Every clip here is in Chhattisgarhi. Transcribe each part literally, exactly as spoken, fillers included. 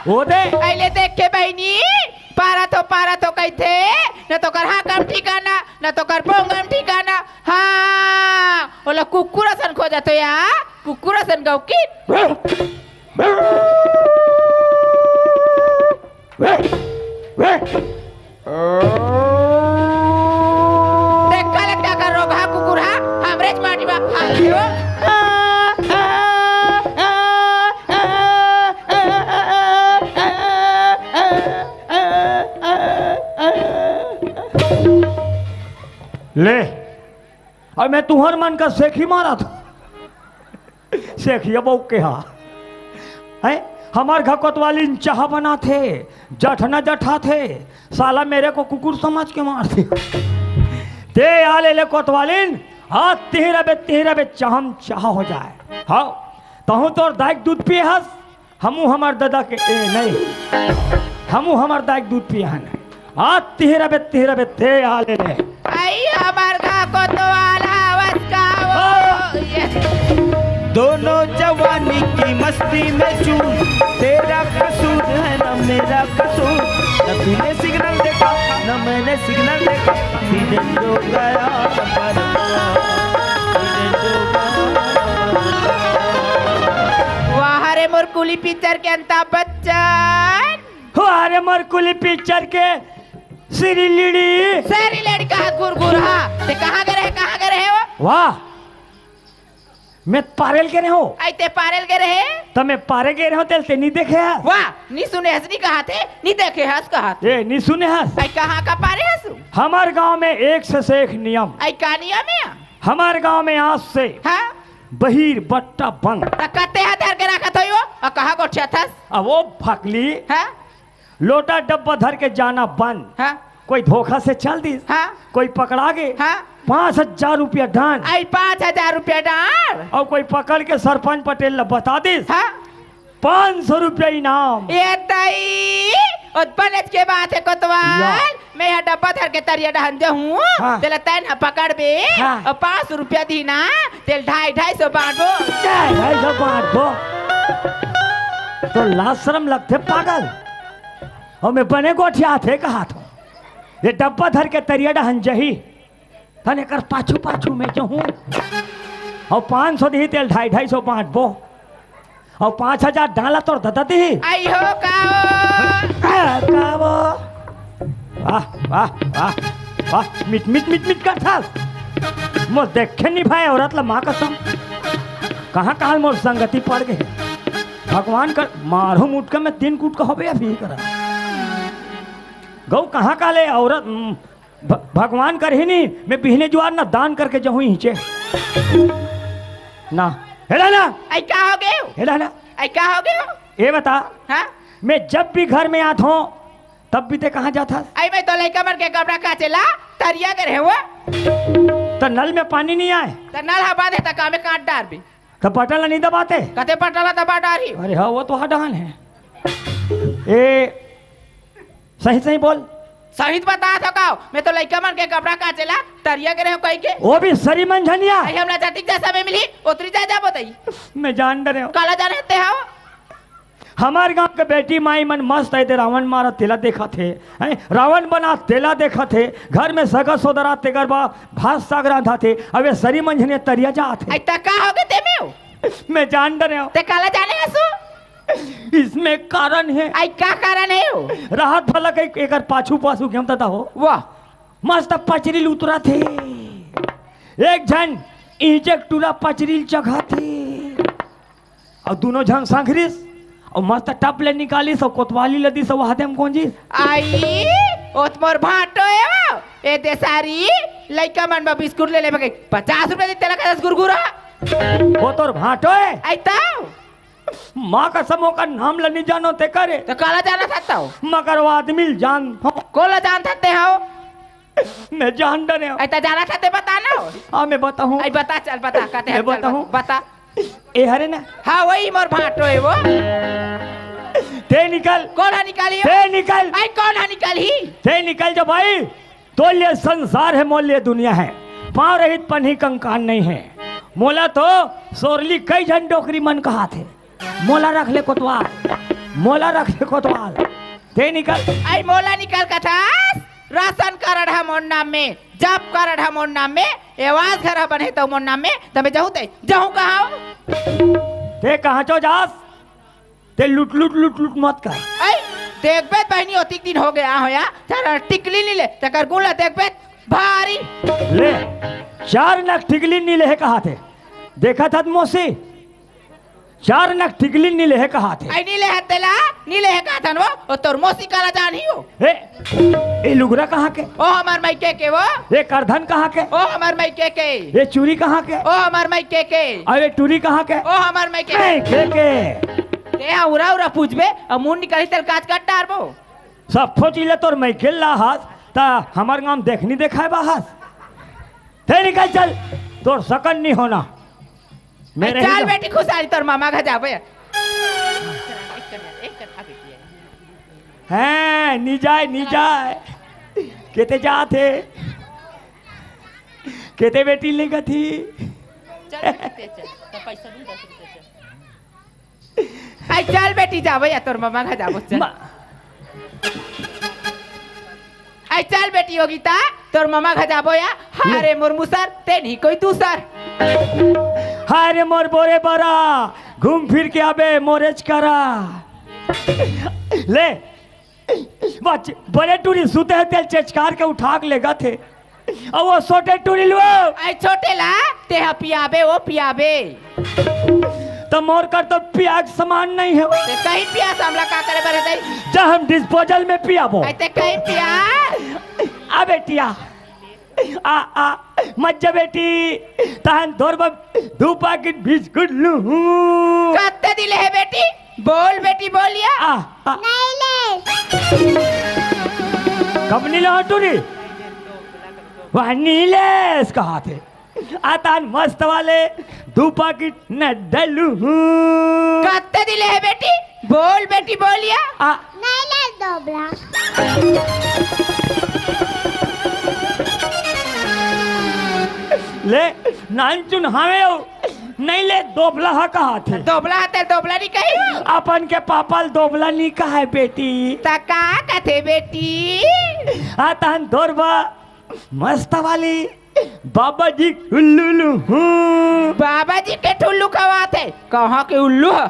ओ दे। अइले देख के बहिनी, पारत हो, पारत हो कहिथे, न तो कर हाकम ठिकाना, न तो कर बोंगम ठिकाना। हाँ, ओला कुकुर असन खोजत हो या, कुकुर असन गौकी। देख, कालत का कर रोगहा कुकुर हा, हमरेच माटी मा खा लियो। ले, अब मैं तुहर मन का सेखी मारा था। सेखिया बहू के हा। हैं? हमर घर कोतवालिन चाह बनाथे, जठना जठाथे, साला मेरे को कुकुर समझ के मारथे। ते आ ले ले कोतवालिन, आज तिही रबे, तिही रबे, चाहम चाह हो जाए। हाँ, तहूँ तोर दाई के दूध पिए हस, हमू हमर ददा के, ए, नहीं, हमू हमर दाई के दूध पिए हन। आ तिही रबे, तिही रबे, ते आ ले ले। आई हमर गा कोतवाल हवस का वो। ये। दोनों जवानी की मस्ती में चूर, तेरा कसूर है ना मेरा कसूर, न तूने सिग्नल देखा, न मैंने सिग्नल देखा, एक्सीडेंट हो गया, एक्सीडेंट हो गया। वाह रे मोर कुली पिक्चर के अमिताभ बच्चन। वाह रे मोर कुली पिक्चर के श्री लीड़ी। श्री लीड़ी का गुरगुर हा। ते कहाँ गे रहे, कहाँ गे रहे हो? वाह, मैं पारेल गे रहे हो। आई ते पारेल गे रहे? त मैं पारे गे रहे हो, तेल ते नी देखे हस। वाह, नी सुने हस, नी कहा थे, नी देखे हस, कहा थे। ए, नी सुने हस। आई कहाँ का पारे हस? हमार गांव में एक से, से एक नियम। आई का नियम है? हमार गांव में आज से हाँ? बहिर बट्टा बंद। त कते हा धर के रखत होई वो? आ कहाँ गोठिया थस? अब वो भकली। हाँ? लोटा डब्बा धर के जाना बंद। हाँ। कोई धोखा से चल दिस। हाँ। कोई पकड़ा गे। हाँ। पाँच हजार रुपया डांड। आई पाँच हजार रुपया डांड। और कोई पकड़ के सरपंच पटेल ला बता दिस। हाँ। पाँच सौ रुपया इनाम। ए तई, ओ बनेच के बात है कोतवाल। या। मैं हा डब्बा धर के तरिया डहन जाहूँ। हाँ। तेला तैं हा पकड़बे। हाँ। और पाँच सौ रुपया दी ना, तेल ढाई, ढाई सौ बांटबो। ढाई, ढाई सौ बांटबो। तो लाज शरम लगथे पागल। अउ मैं बने गोठियाथे कहाथों। ये डब्बा धर के तरिया डहन जही। तन एकर पाछू पाछू में जहूँ। अउ पाँच सौ दिही तेल ढाई ढाई सौ बांटबो। अउ पाँच हजार डाला तोर ददा दिही। आई हो का वो? आ, का वो? वाह, वाह, वाह, वाह, मिट, मिट, मिट, मिट करथस। मोर देखे नी भाई औरत ला माँ कसम। कहाँ, कहाँ मोर संगति पड़ गे। भगवान कर मारो मुटका में तीन कूट का होबे अभी करा। गऊ कहाँ का ले औरत, हम्म, भ-, भगवान करही नी, मैं बिहने जुआर ना दान करके जहूँ हिचे। ना, हेला ना। आई का हो गयो? हेला ना। आई का हो गयो? ये बता, हाँ? मैं जब भी घर में आत हूँ, तब भी ते कहाँ जात हस? आई मैं तो लइका मन के कपड़ा काचे ला तरिया गे रहे वो। तो नल में पानी नहीं आए? तो नल हा बांधे तो का में काट डार भी। तो बटन ला नहीं दबाते? कते बटन ला दबा डारी? अरे हाँ, वो तो हडान है। ए, सही सही बोल। सही तो बता थो का, मैं तो लइका मन के कपड़ा काचे ला तरिया गे रहे कहि के। वो भी सरी मंझनिया। आई हमला जतिक जा समय मिली, ओतरी जा जाबो तई। मैं जान डरे हूँ। काला जाने ते हव? हमार गांव के बेटी माई मन मस्त है, ते रावण मारा तेला देखत हे, हैं? रावण बना तेला देखत हे, घर में सगा सोदरा तेकर बा भात साग रांधत हे, अबे सरी मंझनिया तरिया जात हे। आई त का हो गे ते में? मैं जान डरे हूँ। ते काला जाने हसू? इसमें कारण है। आई का कारण है वो? राहत भला कहीं एकर पाछू पाछू गेम तता हो। वाह। मस्त पचरी उतरत हे। एक झन इंचे टूरा पचरी चघत हे। अउ दूनों झन संघरिस। अउ मस्त टप ले निकालिस अउ कोतवाली ल दिस अउ हाथे म गोंजिस। आई, ओत मोर भांटो हे वो। ए देसारी, लइका मन बर बिस्कुट ले लेबे कहि पचास रुपया दे तेला कदस गुरगुरा। वो तोर भांटो हे। आई तव। माँ कसम ओकर नाम ल नी जानो ते करे। तो काला जानत हस तव? मगर वो आदमी ल जानत हूँ। कोला जानत हस ते हव? मैं जान डरे हूँ। आई त जानत हस ते बता ना। हाँ, मैं बताहूँ। आई बता, चल बता, कते मैं हस, चल बताहूँ। बता। ए हरे ना। हाँ, वही मोर भांटो हे वो। ते निकल। कोन हा निकाली? ते निकल। आई कोन हा निकाली? ते निकल जा भाई। तो ये संसार है, मोल ये दुनिया है। पाँव रहित पनही कंकान नहीं है। मोला तो सोरली कई झन डोकरी मन कहाथे। मोला रख ले कोतवाल। मोला रख दे कोतवाल, ते निकल। अई मोला निकल कथस, राशन कारड ह मोर नाम में, जॉब कारड ह मोर नाम में, आवास घर ह बने हे त मोर नाम में, त मैं जहूं ते, जहूं कहां? ते कहां चो जास? ते लुट लुट लुट लुट मत कर। अई देखबे बहिनी, ओतिक दिन हो गया होया, तेरा टिकली नी ले, तेकर गुण ला देखबे भारी। ले, चार नग टिकली नी ले हे कहाथे, देखत हस मौसी? चार नग टिकली नी ले हे कहाथे। अई नी ले हे तेला, नी ले हे कहाथन वो, ओ तोर मौसी काला जानही हो। ए, ए लुगरा कहां के? ओ हमर मइके के वो। ए करधन कहां के? ओ हमर मइके के। ए चूरी कहां के? ओ हमर मइके के। अरे टूरी कहां के? ओ हमर मइके के। मइके के। ते हा उरा उरा पूछबे, अउ मुंह निकली तेल काच काट डारबो। सब खोज ले तोर मइके ला हस, त हमर गांव देखनी देखाय बा हस। ते निकल चल, तोर सकन नी होना। मैं अरे रही चल जाऊं। बेटी खुसारी तोर मामा घर जाबो या। हैं, नी जाय, नी जाय। केते जात हे? केते बेटी लेगत ही? चल बेटी, ते चल। तो पैसा दूं दस रुपये, चल। आई चल बेटी, जाबो या तोर मामा घर जाबो, चल। मा- आई चल बेटी योगिता, तोर मामा घर जाबो या। हाय रे मोर मुसर, ते नहीं कोई दूसर। हाय रे मोर बोरे बरा, घूम फिर के आबे मोरेच करा। ले, बच, बड़े टूरी सुते हे, तेल चेचकार के उठा के लेगत हे। अउ वो छोटे टूरी लुओ। आई छोटे ला, ते हा पियाबे, वो पियाबे। त मोर कर तो पिया के समान नहीं हे। ते कहीं पिया, हमला का करे बर हे? जा हम डिस्पोजल में पियाबो। आई ते कहीं पिया। आ बेटिया, आ, आ, मत जा बेटी, तहन धोरबा दू पाकिट बिस्कुट लूहूं। कत्ते दिन ले हे बेटी? बोल बेटी, बोल या। आ, आ। नहीं ले। कब नी लूहूं टूरी? वह नीलेश कहाथे। आ तहन मस्त वाले दू पाकिट नड्डा लूहूं। कत्ते दिन ले हे बेटी? बोल बेटी, बोल या। आ। नहीं ले दोबला। ले, नानचुन हावे हो। नहीं ले दोबला हा कहाथे। दोबला हा ते दोबला नी कही। अपन के पापा ल दोबला नी कहाय बेटी। त का कथे बेटी? आ तहन धोरबा मस्त वाली बाबा जी के ठुल्लू लूहूं। बाबा जी के ठुल्लू खवाथे, कहां के उल्लू ह?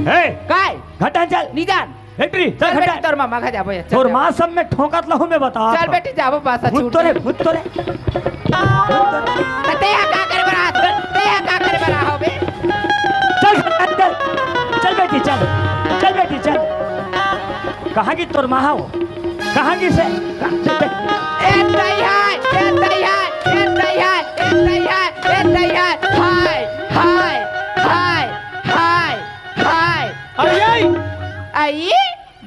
हे, काय? घटा चल। नी जान। हेटरी, चल चल घटा। बेटी, तोर मामा घर जाबो या, चल तोर जाबो। माँ सब में ठोकत लहूं मैं बता। चल बेटी, जाबो बस, भूत छूट तो रे, गई। भूत तो रे। ते हा का करे बर आत? ते हा का करे बर आहो बे? चल, चल, चल। चल बेटी, चल। चल बेटी, चल। कहां गी तोर माँ हो? कहां गिसे? ए दई हाय, ए दई हाय, ए दई हाय, ए दई हाय, ए दई हाय, हाय, हाय, हाय, हाय, हाय। अरे आई। आई,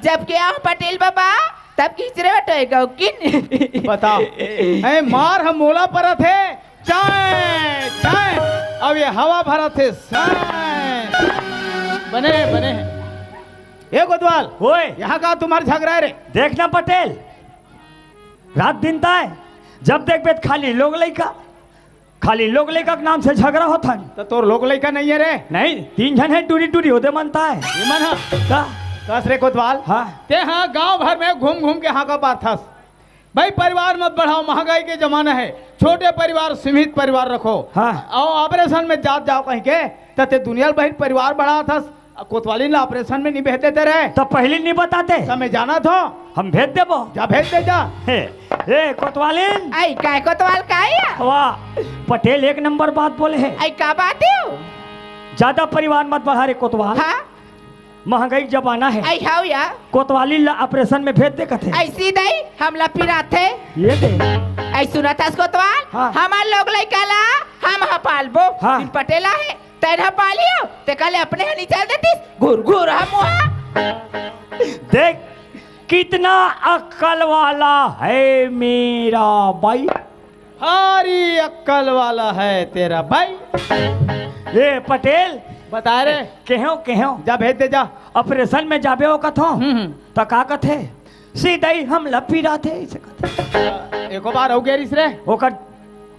जब के आंव पटेल बाबा, तब खींच रे बटोए गौ किन। बताओ, ए मार हम मोला परत हे, चाय, चाय, अब ये हवा भरत हे, साय। बने हे, बने हे। ए कोतवाल, ओए। यहाँ का तुम्हार झगरा हे रे? देखना पटेल, रात दिन ताय, जब देखबे त खाली लोग लइका, खाली लोग लइका के नाम से झगरा होत हन। त तोर लोग लइका नहीं हे रे? नहीं, तीन झन हे, टूरी टूरी होदे मन ताय। ये मन हा? का? कस रे कोतवाल, हाँ। ते हा गांव भर में घूम घूम के हांका पारथस। भाई, परिवार मत बढ़ाओ, महंगाई के जमाना हे, छोटे परिवार, सीमित परिवार रखो। हाँ। अउ ऑपरेशन में जात जाओ कहिके, त ते दुनिया ल बहिर परिवार बढ़ात हस, कोतवालिन ला ऑपरेशन में नी भेज देते रे। त पहिली नी बताते। त मैं जानत हों। हम भेज देबो। जा भेज दे जा। हे, ए, कोतवालिन। आई, काय कोतवाल काय या? वाह, पटेल एक नंबर बात बोले हे। आई, का बात हे? ज्यादा परिवार मत बढ़ा रे कोतवाल। हाँ? महंगाई के जमाना हे। आई हाव या। कोतवालिन ला ऑपरेशन में भेज दे कथे। अइसी दई, हमला पिराथे। ये दे। अई सुनत हस कोतवाल, हाँ। हमर लोग लइका ला हम हा पालबो। हाँ। बिन पटेल हे, तैं हा पालियो, ते काले अपने हा निचल देतिस, घुर घुर हा मुहा। देख, कितना अक्कल वाला है मेरा भाई। भारी अक्कल वाला है तेरा भाई। ए पटेल। बता रे। केहेंव, केहेंव। जा भेज दे जा। ऑपरेशन में जाबे ओ कथों। हम्म, हम्म। त का कथे? सीधा ही हमला पिराथे, अइसे कथे। एको बार अउ गेरिस रे। ओकर,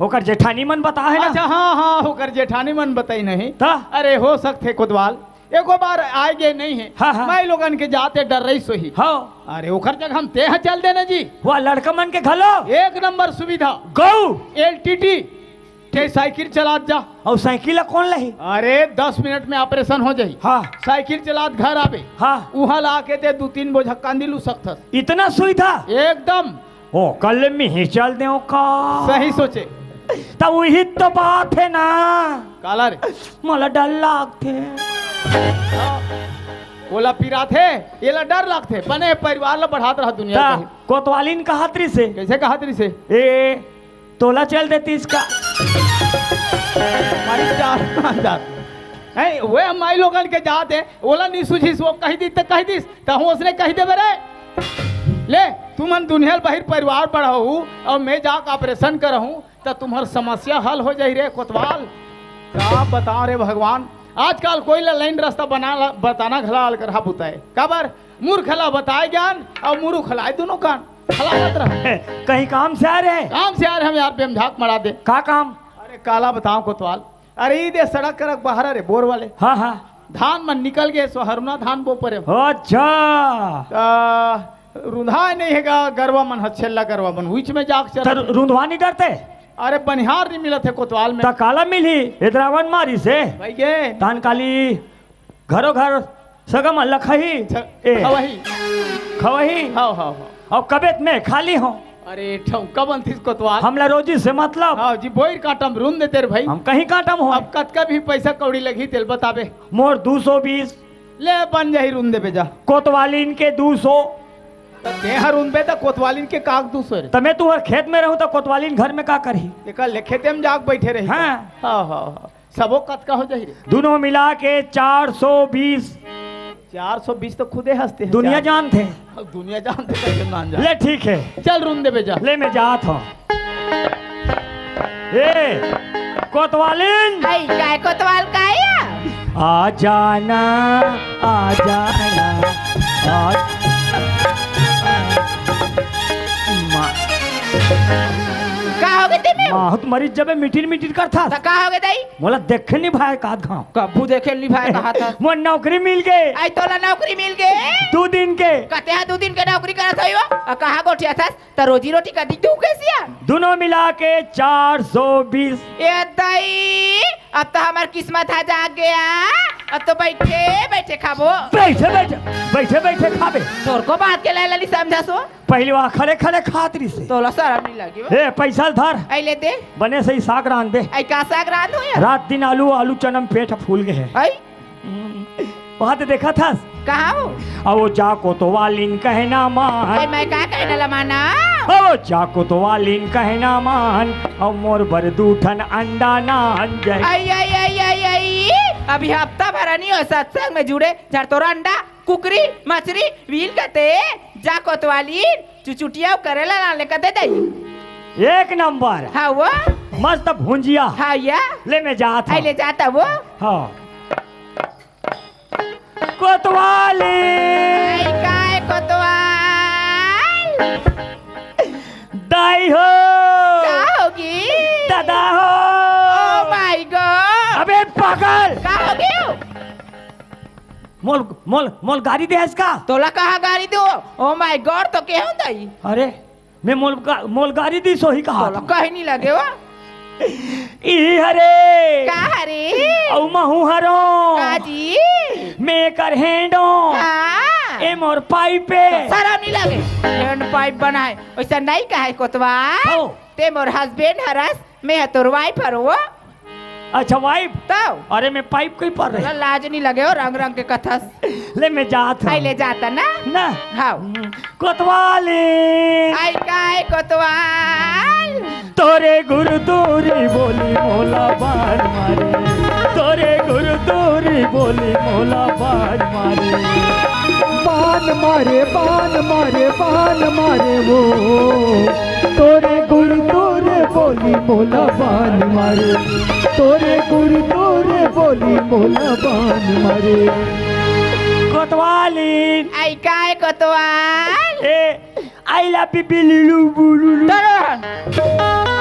ओकर जेठानी मन बताहे ना। अच्छा, हाँ, हाँ, ओकर जेठानी मन बताइन हे। त? अरे, हो सकथे कोतवाल। एको बार आए गे नहीं हे। हाँ, हाँ। माई लोगन के जात हे डर्रइस होही। हाँ। अरे ओखर जगह म तेंह चल देना जी। वाह, लड़का मन के घलो। एक नंबर सुविधा। गऊ। एलटीटी। तें साइकिल चलात जा। अउ साइकिल ला कोन लही? अरे दस मिनट में ऑपरेशन हो जाही। हाँ। साइकिल चलात घर आबे। हाँ। उहाँ ला आके तें दू तीन बोझा कांदी लू सकथस। इतना सुविधा? एकदम। ओ, कल में ही चल देव का? सही सोचे। त उही तो बात हे ना। काला रे? मोला डर लागथे। ओला पिराथे, एला डर लागथे। बने परिवार ला बढ़ात रहा दुनिया त के। कोतवालिन कहत रिसे। कइसे कहत रिसे? ए, तोला चल देतिस का? मारी जात, जात। हैं, ओहे माई लोगन के जात हे, ओला नी सूझिस, ओ कहि दिस त कहि दिस, त हूँ ओसने कहि देबे रे। ले, तुमन दुनिया ल बहिर परिवार बढ़ाहू अउ मैं जाके ऑपरेशन करहूँ, त तुम्हर समस्या हल हो जाही रे कोतवाल। का बताओं रे भगवान, आजकल कोई ला लाइन रस्ता बना ला, बताना घला अलकरहा बुता हे। काबर? मूर्ख ला बताए ज्ञान अउ मुरुख ला आए दूनों कान। हलावत रह। कहीं काम से आए रहे? काम से आए रहे हम यार, बेमझाक मरा दे। का काम? अरे काला बताओं कोतवाल, अरे ई दे सड़क करक बाहर, अरे बोर वाले। हाँ, हाँ। धान मन निकल गे, सो हरुना धान बो परे। अच्छा। आ, रुंधा नहीं हे गा, गरवा मन ह, छेल्ला गरवा मन, उहीच में जाके चर। त रुंधवा नहीं डरते? अरे बनिहार नहीं मिलत हे कोतवाल में। त काला मिलही? एदरावन मारिस हे। भाई गे। तान काली घरो घर सगा मन ल खही। छ-, ए। खवही। खवही। हाँ, हाँ, हाँ। अउ कबे त मैं खाली हूँ। अरे, ठौका बनतिस कोतवाल। हमला रोजी से मतलब। हाँ जी, बोइर कांटा म रुंध देते रे भाई। हम कहीं कांटा म हो। अब कतका भी पैसा कौड़ी लगही, तेल बताबे। मोर दू सौ बीस। ले, बन जाही, रुंध देबे जा। कोतवालिन के दू सौ। त तेंह रुंधबे त कोतवालिन के काक दू सौ रे। त मैं तुहर खेत में रहूं त कोतवालिन घर में का करही? एकर ले खेते में जाके बैठे रही। हाँ। हाँ, हाँ, हाँ। सबो कतका हो जाही रे? दूनों मिला के चार सौ बीस। चार सौ बीस तो खुदे हंसते हैं, दुनिया चार जानते हैं। अब दुनिया जानते हैं, कैसे ना जान। ले ठीक है। चल रुंध देबे जा। ले मैं जात हूँ। ए, कोतवालिन। आई, काय कोतवाल काय या? आ जाना, आ जाना, आ माँ। का हो गे तेमे? माँ, हो तुम्हारी जब मीटिंग मीटिंग करथा। त का हो गे दाई? मोला देखे नहीं भाई का घाव। कभू देखे नहीं भाई कहा था। मोर नौकरी मिल गे। आई तोला नौकरी मिल गे। दू दिन के। कते हा दू दिन के नौकरी करत हई वो? अ कहा गोठियाथस? त रोजी रोटी कदी तू कैसिया? दूनों मिला के चार सौ बीस। ए दाई, अब तो हमार किस्मत हा जाग गया। अब तो बैठे बैठे खाबो। बैठे बैठे, बैठे बैठे खाबे। तोर को बात के लायला नी समझा सो। पहली बार खड़े खड़े खात रही से। तोला शरम नहीं लगी वो? ए, पैसा ल धर। आई ले दे। बने सही साग रांध दे। आई का साग रांध हो यार? रात दिन आलू, आलू चना म पेट फूल गए है। आई? हम्म, वहाँ तो देखा था। कहाँ हो? अब वो जा कोतवालिन कहना मान। आई मैं का कहना ला माना? अब वो जा कोतवालिन कहना मान। अब मोर बर दू ठन अंडा नान जाए। आई, आई, आई, आई, आई। अभी हफ्ता भर नहीं हो सत्संग में जुड़े, झर तोर अंडा कुकरी, मछरी, वील कते, जा कोतवाली, चुचुटिया अउ करेला लाने कते दई। एक नंबर। हाँ वो। मस्त भुंजिया। हाँ या। ले मैं जात आई हूँ। ले जाता वो। हाँ। कोतवाली। आई काय कोतवाल? दाई हो। का होगी? दादा हो। Oh my God। अबे पागल। का होगी? मोल, मोल, मोल गारी दे इसका। तोला कहा गारी दो? Oh my God, तो के हो दई? अरे, मैं मोल गा-, मोल गारी दी सोही कहा तोला था। कहीं नहीं लगे वो। ई हरे। का हरे? अउ महू हरो। का जी? मैं कर हैंडो। हाँ। ए मोर पाइप पे। तो शरम नहीं लगे। हैंड पाइप बनाए। वैसा नहीं कहा है कोतवाल। हो। ते मोर हस्बैंड हरस, मैं ह तोर वाइफ हरो वो। अच्छा, वाइफ? तब? अरे, मैं पाइप कोई पर रहे। तोला लाज नहीं लगे हो, रंग रंग के कथस। ले, मैं जात हूँ। आई ले जाता ना? ना। हाँ। कोतवाली। आई काय कोतवाल? तोरे गुरु तोरी बोली मोला बान मारे। तोरे गुरु तोरी बोली मोला बान मारे। बान मारे, बान मारे, बान मारे वो। तोरे गुरु तोरे बोली मोला बान मारे। तोरे गुरु तोरे बोली मोला बान मारे। कोतवाली। आई काय कोतवाल? ए, आई ला पिपी लुलु बुलुलु। तोरो।